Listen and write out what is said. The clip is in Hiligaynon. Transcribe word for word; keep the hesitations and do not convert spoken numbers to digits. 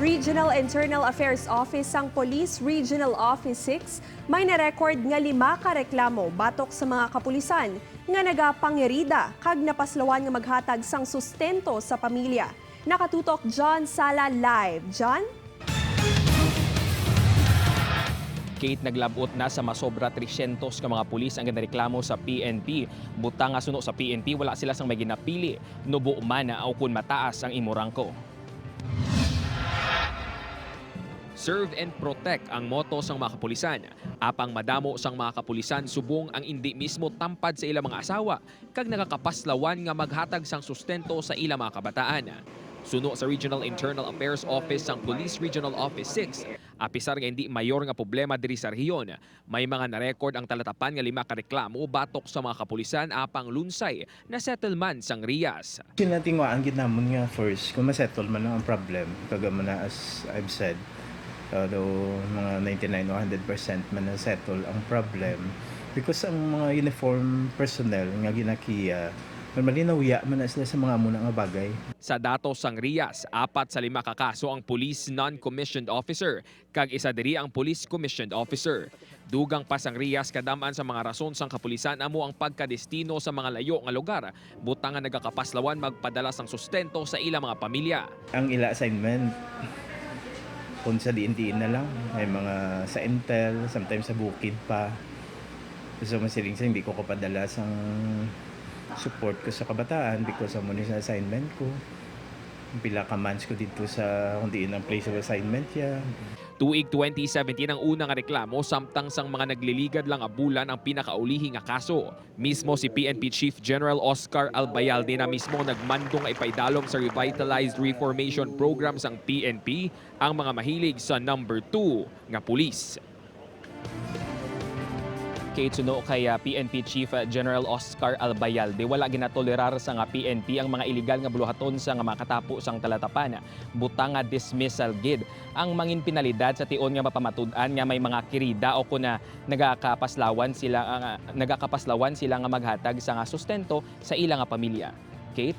Regional Internal Affairs Office sang Police Regional Office six may na-record nga lima ka reklamo batok sa mga kapulisan nga nagapangirida kag napaslawan nga maghatag sang sustento sa pamilya. Nakatutok John Sala live. John? Kate, naglab-ot na sa masobra tresyentos ka mga pulis ang ginareklamo sa P N P. Butang nga suno sa P N P, wala sila sang may ginapili, nubo man o kon mataas ang imo rangko. Serve and protect ang motto sang mga kapulisan. Apang madamo sang mga kapulisan subong ang indi mismo tampad sa ilang mga asawa kag nagakapaslawan nga maghatag sang sustento sa ilang mga kabataan. Suno sa Regional Internal Affairs Office sang Police Regional Office six, apisar nga indi mayor nga problema diri sa rehiyon, may mga na-record ang talatapan nga lima ka reklamo batok sa mga kapulisan apang lunsay na-settle man sang Rias. Kinatingwaan gid namon nga first kung ma-settle man ang problem, kag amo na, as I've said, although mga ninety-nine o hundred percent man na-settle ang problem, because ang mga uniform personnel nga ginakiya, normally nahuya man na sila sa mga amo na nga bagay. Sa datos sang Rias, apat sa lima ka kaso ang police non-commissioned officer kag isa diri ang police commissioned officer. Dugang pa sang Rias, kadam-an sa mga rason sang kapulisan amo ang pagkadestino sa mga layo nga lugar, butang nga nagakapaslawan magpadala sang sustento sa ila mga pamilya. Ang ila assignment, kung sa diin-diin na lang, may mga sa intel, sometimes sa bukid pa. So masiling sa hindi ko kapadala sang support ko sa kabataan because amo ni sa assignment ko. Pila ka months ko dito sa kung diin ang place of assignment ya. Tuig twenty seventeen ang una nga reklamo samtang sang mga nagliligad lang nga bulan ang pinakaulihi nga kaso. Mismo si P N P Chief General Oscar Albayalde na mismo nagmando nga ipaidalom sa Revitalized Reformation Program sang P N P ang mga mahilig sa number two nga pulis. Kate, suno kay ah, P N P Chief ah, General Oscar Albayalde, wala ginatolerar sa nga P N P ang mga iligal nga buluhaton sa nga makatapo sang talatapan. Butang nga dismissal gid ang mangin penalidad sa tion nga mapamatud-an nga may mga kirida o kon ah, nagakapaslawan sila nga nagakapaslawan sila nga maghatag sa nga sustento sa ila nga pamilya. Kate?